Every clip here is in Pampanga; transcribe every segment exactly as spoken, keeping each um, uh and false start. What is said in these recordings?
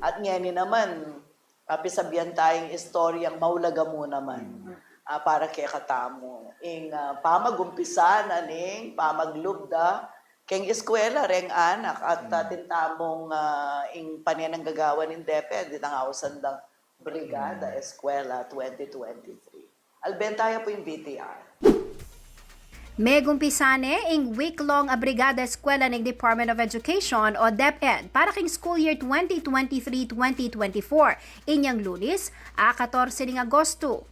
At ngeni naman, ah, pisabian taya ing istoryang maulaga mu naman, ah, para kekatamu. Ing, ah, pamagumpisa na ning pamaglub da keng eskwela reng anak at, ah, atin tamung, ah, ing pane nang gagawan ning DepEd, itang ausan dang Brigada Eskwela twenty twenty-three. Alben taya pu ing V T R. Megumpisa ne ing week-long a Brigada Eskwela ning Department of Education o DepEd para king school year twenty twenty-three twenty twenty-four, inyang Lunis, a katorse ning Agosto.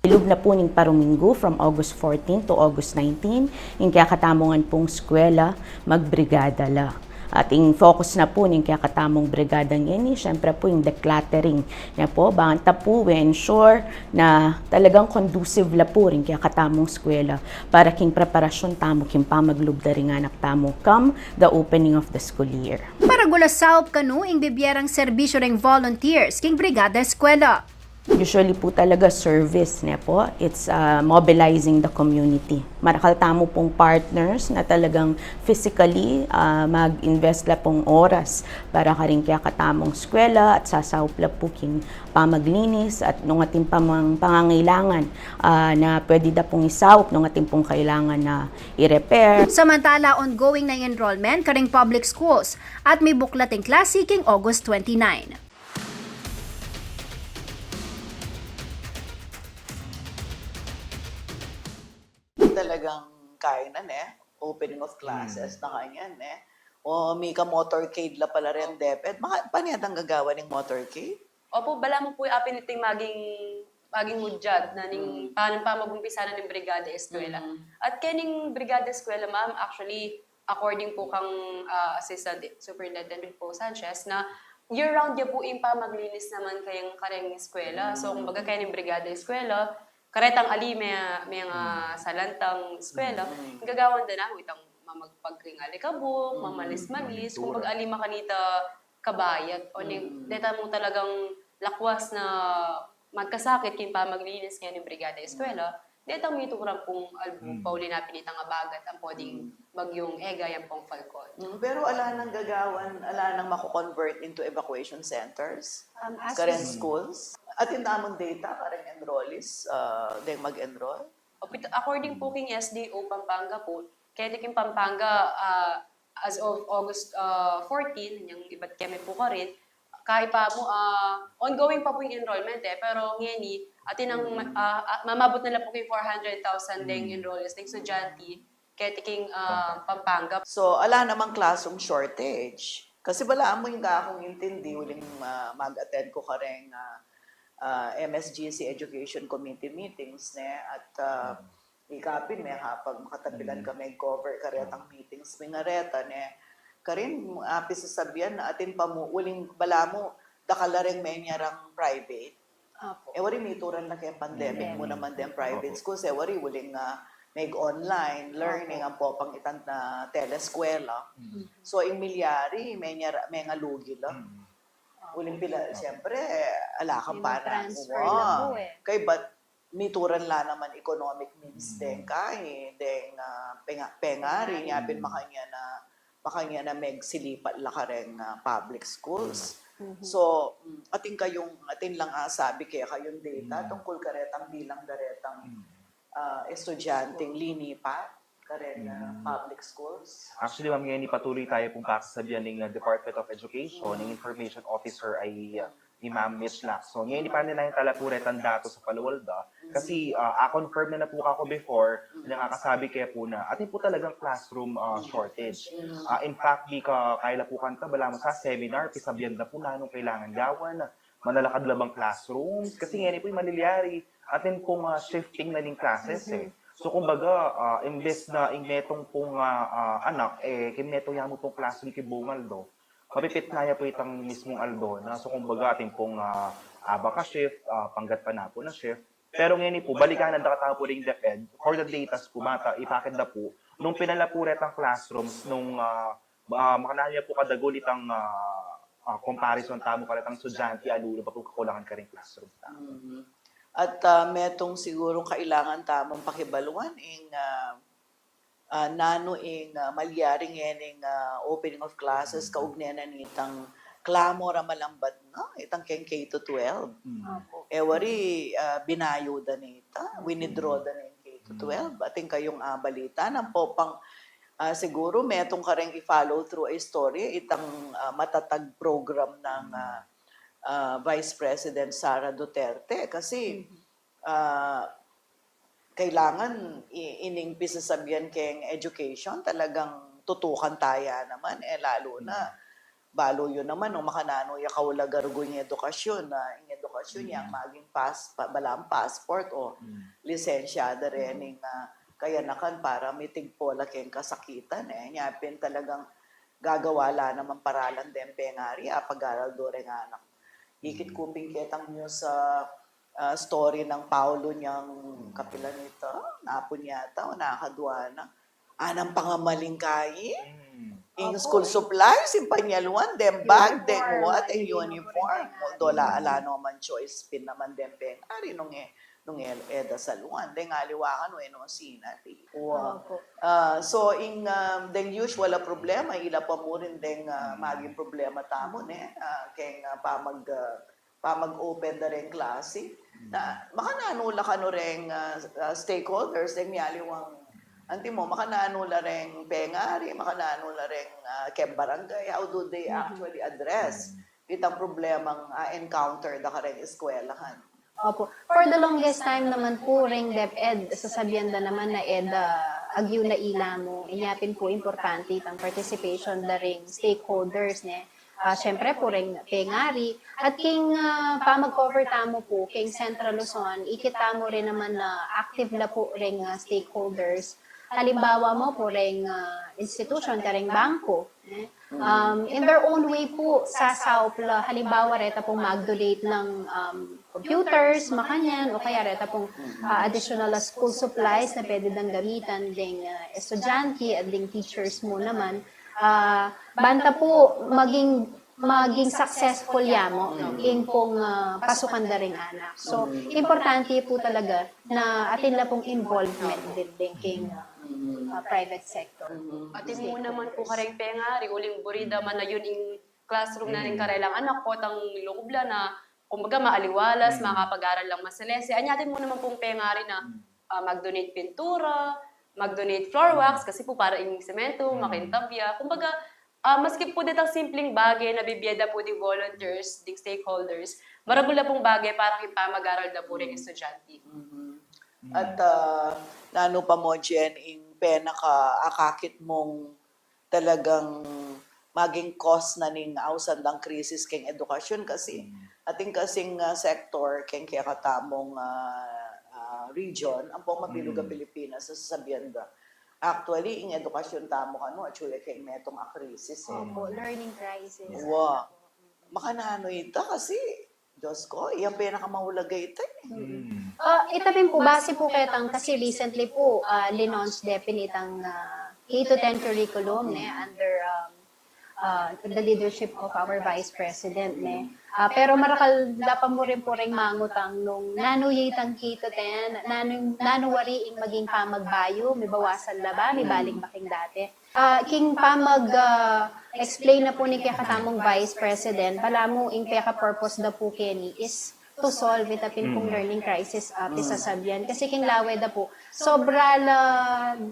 Ilub na pu ning paruminggu, from August fourteen to August nineteen, ing kekatamung pung eskwela, magbrigada la. At ing focus na pu ning kekatamung brigada ngeni, syempre pu ing decluttering. Ne pu, bang ta pu, we ensure na talagang conducive la pu ring kekatamung eskwela para king preparasyon tamu king pamaglub da ring anak tamu come the opening of the school year. Para gula saup kanu ing bibiarang serbisyu ring volunteers king Brigada Eskwela. Usually pu talaga service, ne pu? It's, uh, mobilizing the community. Marakal tamu pung partners na talagang physically, uh, mag-invest la pung oras para karing kekatamung eskwela at sasaup la pu king pamaglinis at nung atin pa mang pangangailangan, uh, na pwede da pung isaup nung atin pung kailangan na i-repair. Samantala, ongoing na ing enrollment karing public schools at mibuklat ing klase king August twenty-nine. Talagang kaya na, ne? Opening of classes na kanyan, ne? O, mika motorcade la pala ren DepEd. Maka-, pane nang gagawan ning motorcade? Opo, balamu pu, apin iting maging, maging hudyat na ning, mm, panung pamagumpisa na ning Brigada Eskwela. Mm. At kening Brigada Eskwela, ma'am, actually, according pu kang, ah, Assistant Superintendent Rufo Sanchez, na year-round ya pu ing pamaglinis naman kayang kareng eskwela. So, kumbaga, kaya ning Brigada Eskwela, karetang ali me, me nga salantang eskwela, gagawan da na itang mamagpag king alikabuk, mamalis-malis, kumbaga, ali makanita kabayat, o ning, deta mu talagang lakwas na magkasakit king pamaglinis ngeni ning Brigada Eskwela, deta mu ituran pung albu pa uli na pin itang abagat, ampo ding bagyung Ega, yan pung Falcon. Mm, pero ala nang gagawan, ala nang mako-convert into evacuation centers? Um, as kareng schools? Atin tamung data, kareng enrollees, ah, deng mag-enroll? Opo, according pu king S D O Pampanga pu, keti king Pampanga, ah, as of August, ah, fourteen, yang ibat kami pu karin, kaya pa mu, ah, ongoing pa pu ing enrollment, eh, pero ngeni, atin ang, ah, ah, mamabut na la pu king four hundred thousand deng enrollees, deng estudyante, keti king, ah, Pampanga. So, ala namang classroom shortage. Kasi balamu ing kakung intindi, uling, ah, mag-attend ku kareng, ah, ah, M S G C Education Committee meetings, ne, at, ah, ika pin, me, ha, pag makatapilan kami cover karetang meetings mi ngareta, ne. Karin, ah, pisasabian na atin pa mu, uling balamu, dakal la reng menyarang private. Apo. E wari mituran la keng pandemic mu naman deng private schools, e wari uling, ah, meg-online learning, ampo pang itang teleskwela. So, ing milyari, menyara, mengalugi la. Uling pila, siyempre, ala kang pana. Transfer na pu, eh. Kaya ba't mituran la naman economic means deng kai, deng, ah, penga-, pengari, nya pin makanyan a, makanyan a megsilipat la kareng, ah, public schools. So, mm, atin kayung, atin lang, ah, sabi kekayung data tungkul karetang bilang da retang, ah, estudyanteng linipat kareng, ah, public schools. Actually, ma'am, ngeni patuloy tamu pung pakasabian ning, ah, Department of Education, ning information officer ay, ah, ni Ma'am Mitch Lacson. Ngeni, pane na ing tala pu retang datos a palual da. Kasi, ah, a-confirm na na pu kako before, nung akasabi ke pu na atin pu talagang classroom, ah, shortage. Ah, in fact, di ka kaila pu kanta, balamu sa seminar, pisabian da pu na nung kailangan gawan, manalakad la bang classrooms. Kasi ngeni pu, malilyari, atin pung, ah, shifting na ning classes, eh. So, kumbaga, ah, imbes na ing metung pung, ah, ah, anak, eh, king metung ya mu pung classroom king bungaldo, mapipit na ya pu itang mismung aldo na. So, kumbaga, atin pung, ah, abaka shift, ah, panggatpanapun a shift. Pero ngeni pu, balikan da katamu pu ring DepEd, for the datas pu, mata, ipakit da pu, nung pinala pu retang classrooms, nung, ah, ah, makananu ya pu kadagul itang, ah, ah, comparison tamu karetang estudyante, alu na pa pu kakulangan karing classrooms tamu. Mhm. At, ah, metung sigurung kailangan tamung pakibaluan ing, ah, ah, nanu ing, ah, malyari ngening, ah, opening of classes, kaugnay na nitang reklamo ra malambat na itang keng K to twelve. Mm. Opo. E wari, ah, binayu da na ita, winidraw da na ing K to twelve. Atin kayung, ah, balita nang popang, ah, siguru metung kareng i-follow through a story itang, ah, matatag program nang, ah, ah, Vice President Sara Duterte kasi, ah, kailangan i-, ining pisasabian keng education, talagang tutukan taya naman, eh, lalo na, balu yu naman, nung makananu ya kaulagar gu ing edukasyon, na ing edukasyon yang maging pas-, pa-, balang passport o lisensya da rin ing, ah, kayanakan para mitigpo la keng kasakitan, eh. Nya pin talagang gagawa la naman paralan deng pengari, apag-aral do reng anak. Ikit ku pin ketang news sa, ah, story nang Paolo niyang kapilan ita, napun yata, o nakadwa na. Anang pangamalingkayi, ing school supplies, ing panyaluan, deng bag, deng what, deng uniform. Although ala, ala no man choice pin naman deng pengari nung e, nung e, e da saluan, deng aliwa kanu e no sinali. Wa. Opo. Ah, so, ing, ah, deng usual a problema, ila pa mu rin deng, ah, maging problema tamu, ne? Ah, keng, ah, pamag, ah, pamag-open da reng klase. Na, makananu la kanu reng, ah, ah, stakeholders, deng mialiwang, antimo, makananu la reng pengari, makananu la reng, ah, keng barangay, how do they actually address itang problemang, ah, encounter da kareng eskwelahan? Opo. For the longest time naman po, reng DepEd, sasabian da naman na e da agyu na ila mu. Inya pin po importante itang participation da reng stakeholders, ne? Ah, syempre po, reng pengari. At king, ah, pamag-cover tamu po, king Central Luzon, ikit tamu rin naman na active la po reng, ah, stakeholders. Halimbawa mu po, reng, ah, institution, kareng bangko, ne? Um, in their own way po, sasaup la, halimbawa, reta pong mag-donate ng, um, computers, makanyan, o kaya reta pong, ah, additional school supplies na pwede dang gamitan deng, ah, estudyante at deng teachers mu naman. Ah, banta po maging, maging successful ya mu ing pong, ah, pasukan da ring anak. So, importante po talaga na atin la pong involvement din, din king, ah, ah, private sector. Atin mu naman po kareng pengari, uling buri da man na yun ing classroom na ning karelang anak, potang lugub la na, kumbaga, maaliwalas, makapag-aral lang masalese. Anya atin mu naman pong pengari na, ah, mag-donate pintura, mag-donate floor wax, kasi po para ing semento, makintab ya. Kumbaga, ah, maski po detang simpleng bage na bibie da po ding volunteers, ding stakeholders, maragul na pong bage para king pamag-aral da po ring estudyante. At, ah, nanu pa mu, Jen, ing penaka-akakit mung talagang maging cause na ning ausan dang krisis keng edukasyon kasi atin kasing, ah, sector keng kekatamung, ah, ah, region, ampong mabilug a Pilipinas, sasabian da. Actually, ing edukasyon tamu kanu, atyu ya keng metung a krisis, eh. Opo, learning crisis. Wa. Makananu ita kasi, Diyos ko, yang pinakamahulaga ita, eh. Ah, ita pin po, base po ketang, kasi recently po, ah, linaunch de pin itang, ah, K to ten curriculum, ne, under, um, ah, the leadership of our Vice President, ne. Ah, pero marakal da pa mu rin po ring mangutang nung nanu ya itang K to ten, nanu, nanu wari ing maging pamagbayu, mibawasan la ba, mibalik ba king dati. Ah, king pamag, ah, explain na po ning kekatamung Vice President, balamu ing peka-purpose da po keni is to solve ita pin pung learning crisis, ah, pisasabian. Kasi king lawe da po, sobra la,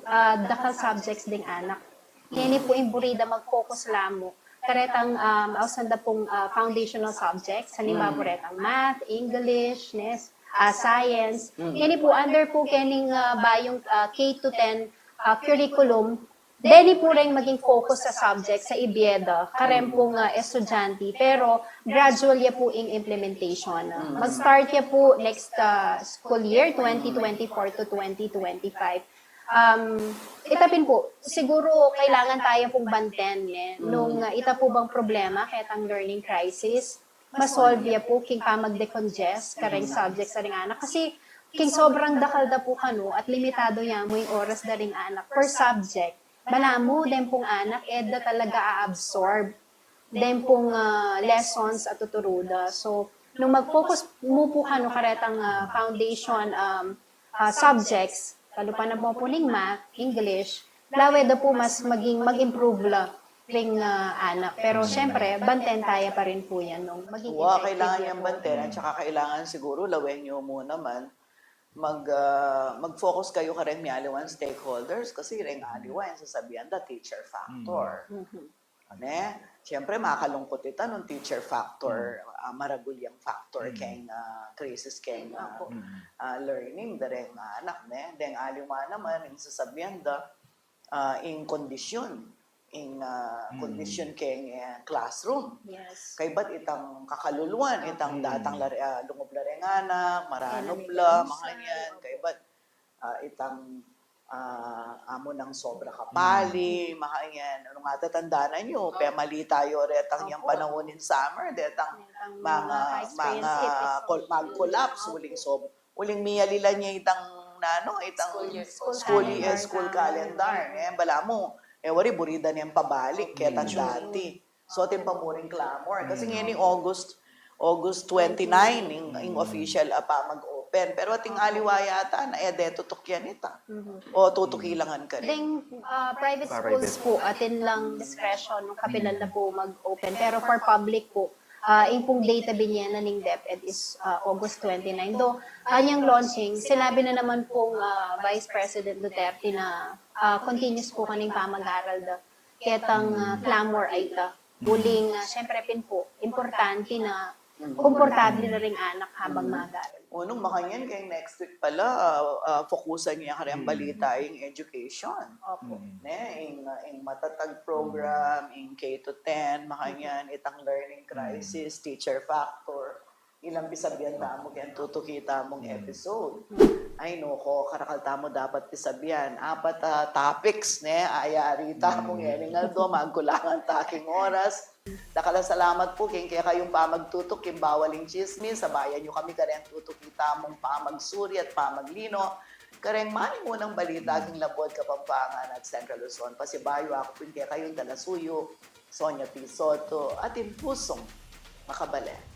ah, dakal subjects ding anak. Keni po ing buri da mag-focus la mu karetang, um, ausan da pung, ah, foundational subjects, halimbawa po retang math, English, ne, ah, science. Keni po, under po kening, ah, bayung, ah, K to ten, ah, curriculum, deni po reng maging focus a subject sa ibie da kareng pung, ah, estudyante, pero gradual ya po ing implementation. Mag-start ya po next, ah, school year, twenty twenty-four to twenty twenty-five. Um, ita pin po, siguro kailangan taya pung banten, eh, nung, ah, ita po bang problema ketang learning crisis, ma-solve ya po king pamag-decongest kareng subject sa ring anak. Kasi king sobrang dakal da po kanu at limitado ya mu ing oras da ring anak per subject, balamu den pung anak, e da talaga a-absorb den pung, ah, lessons a tuturu da. So, nung mag-focus mu po kanu karetang, ah, foundation, um, ah, subjects, kalupa na po ning math, English, lawe da po mas maging, mag-improve la ring, ah, anak. Pero, siyempre, banten taya pa rin po yan nung magiging effective yan po. Kailangan yan banten, at saka kailangan siguro, lawen yu mu naman, mag, ah, mag-focus kayu kareng mialiwang stakeholders kasi reng aliwa, ing sasabian da, teacher factor. Ne? Siyempre, makalungkut ita nung teacher factor, ah, maragul yang factor keng, ah, crisis keng, ah, ah, learning da reng anak, ne? Deng aliwa naman, ing sasabian da, ah, ing kondisyon, ing, ah, kondisyon keng, eh, classroom. Yes. Kaybat itang kakaluluan, itang datang la re-, ah, lungub la reng anak, maranup la, makanyan, kaybat, ah, itang, ah, amu nang sobra kapali, makanyan. Nung atatandanan yu, pemali tayu retang yang panaun ning summer, detang manga, manga kol-, mag-collapse, uling sob-, uling miyalilan ya itang, nanu, itang school year, school calendar, ne? Balamu, e wari, buri da neng pabalik ketang dati. So, atin pa muring clamor. Kasi ngeni August, August twenty-nine, ing, ing official a pamag-open. Pero ating aliwa yata na, e, de tutuki la nita. O tutuki la ngan karin. Deng, ah, private schools po, atin lang discretion nung kapilan da po mag-open. Pero for public po, ah, ing pung data binye na ning DepEd is, ah, August twenty-nine. Though, anyang launching, sinabi na naman pong, ah, Vice President Duterte na, ah, continuous po kaning pamag-aral da. Ketang, ah, clamor a ita. Uling, ah, siyempre pin po, importante na komportable na ring anak habang mag-aaral. O, nung makanyan, keng next week pala, ah, ah, fokusan ya kareng balita ing education. Opo. Ne, ing, ah, ing matatag program, ing K to ten, makanyan, itang learning crisis, teacher factor. Ilang pisabian tamu keng tutuki tamung episode. Ay, naku, karakal tamu dapat pisabian. Apat a topics, ne, ayari tamu ngening aldo, magkulangan ta king oras. Dakal a salamat pu keng kekayung pamagtutuk king Bawal ing Tsismis. Sabayan yu kami kareng tutuki tamung pamagsuri at pamaglino kareng manimunang balita king Labuad Kapampangan at Central Luzon. Pasibayu aku pu ing kekayung talasuyu, Sonia P. Soto, atin pusung makabalen.